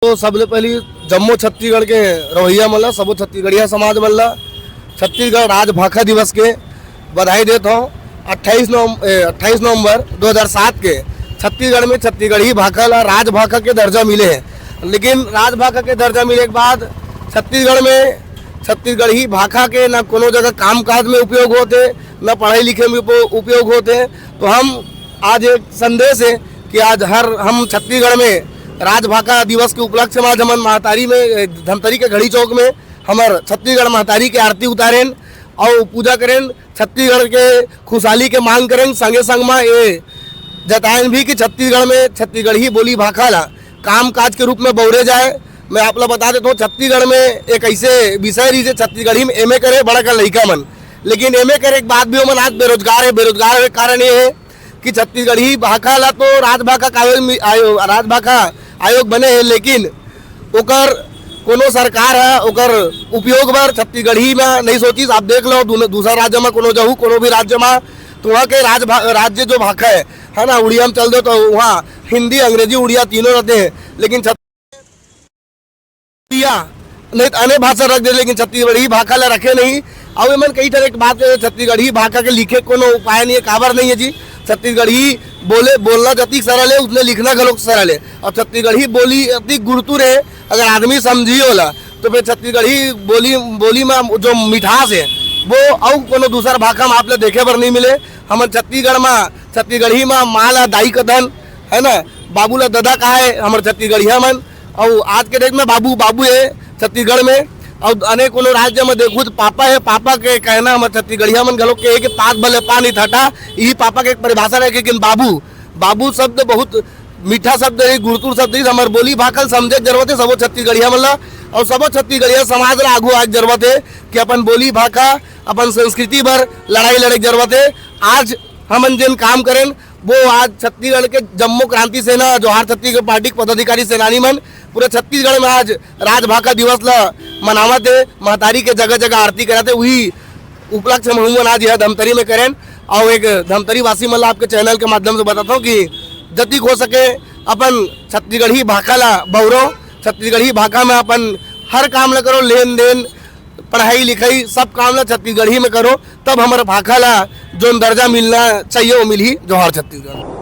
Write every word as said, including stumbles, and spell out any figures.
तो सबले पहली जम्मो छत्तीसगढ़ के रहइया मन ला, सबो छत्तीसगढ़िया समाज मन ला छत्तीसगढ़ राजभाखा दिवस के बधाई देत हौं। अट्ठाईस नवम-, ए, अट्ठाईस नवंबर दो हज़ार सात के छत्तीसगढ़ में छत्तीसगढ़ी भाखा ला राजभाखा के दर्जा मिले हे। लेकिन राजभाखा के दर्जा मिले के बाद छत्तीसगढ़ में छत्तीसगढ़ी भाखा के ना कोनो जगह कामकाज में उपयोग होत हे, ना पढ़ाई लिखे में उपो-, उपयोग होत हे। तो हम आज एक संदेश हे कि आज हर हम छत्तीसगढ़ में राजभाखा दिवस के उपलक्ष्य में आज हमन महतारी में, ए, धमतरी के घड़ी चौक में हमर छत्तीसगढ़ महतारी के आरती उतारेन अउ पूजा करेन, छत्तीसगढ़ के खुशहाली के मांग करेन। संगे संग म ए जताएन भी कि छत्तीसगढ़ में छत्तीसगढ़ी बोली भाखा ला काम काज के रूप में बउरे जाए। मैं आप ला बता देत हौं, छत्तीसगढ़ में एक ऐसे विषय रहिसे, छत्तीसगढ़ी में एमए करे बड़ा का लइका मन, लेकिन एमए करे के बाद भी ओमन आज बेरोजगार हे। बेरोजगार होए के कारण ये हे कि छत्तीसगढ़ी भाखा ला तो राजभाखा का आयोग मि-, आयो-, राजभाखा आयोग बने हे, लेकिन ओकर कोनो सरकार ह ओकर उपयोग बर छत्तीसगढ़ी म नहीं सोचिस। आप देख लो, दून-, दूसरा राज्य म कोनो जहू, कोनो भी राज्य म, तो वहाँ के राजभा-, राज्य जो भाखा हे, है ना, उड़िया म चल दो तो वहाँ हिंदी, अंग्रेजी, उड़िया तीनों रहते हैं, लेकिन छत्तीसगढ़िया नहीं तो अन्य भाषा रख दे, लेकिन छत्तीसगढ़ी भाखा ला रखे नहीं। अउ एमन कई तरह के बात करे, छत्तीसगढ़ी भाखा के लिखे कोनो उपाय नहीं है, काबर नहीं है जी। छत्तीसगढ़ी बोले, बोलना जतिक सरल है, उतने लिखना घलोक सरल है। अब छत्तीसगढ़ी बोली अति गुरतुर है, अगर आदमी समझी होला तो फिर छत्तीसगढ़ी बोली, बोली में जो मिठास है वो अउ कोनो दूसर भाखा में आप ला देखे बर नहीं मिले। हमन छत्तीसगढ़ में, छत्तीसगढ़ी में माँ ला दाई कथन, है ना, बाबू ला ददा कहाय हमर छत्तीसगढ़िया मन। अउ आज के डेट में बाबू बाबू हे छत्तीसगढ़ में। अउ अने कोनो राज्य में देखू तो पापा हे, पापा के कहना हमर छत्तीसगढ़िया मन घलो के हे कि पात भले पानी थटा, यही पापा के एक परिभाषा रहे। लेकिन बाबू, बाबू शब्द बहुत मीठा शब्द हे, गुरतुर शब्द हे। हमर बोली भाखा ल समझे के जरूरत हे सबो छत्तीसगढ़िया मन ला, अउ सबो छत्तीसगढ़िया समाज ला आगू आए के जरूरत हे कि अपन बोली भाखा, अपन संस्कृति बर लड़ाई लड़े के जरूरत हे। आज हमन जेन काम करेन वो आज छत्तीसगढ़ के जम्मो क्रांति सेना, जोहार छत्तीसगढ़ पार्टी के पदाधिकारी सेनानी मन पूरे छत्तीसगढ़ में आज राजभाखा दिवस ला मनावत हे, महतारी के जगह जगह आरती करत हे। वही उपलक्ष्य में हमन आज यह धमतरी में करेन। अउ एक धमतरी वासी मन ला आपके चैनल के माध्यम से बताता हूँ कि जतिक हो सके अपन छत्तीसगढ़ी भाखा ला बउरो, छत्तीसगढ़ी भाखा में अपन हर काम ला करो, लेन देन, पढ़ाई लिखाई सब काम ला छत्तीसगढ़ी में करो, तब हमर भाखा ला जोन दर्जा मिलना चाहिए वो मिलही। जोहार छत्तीसगढ़।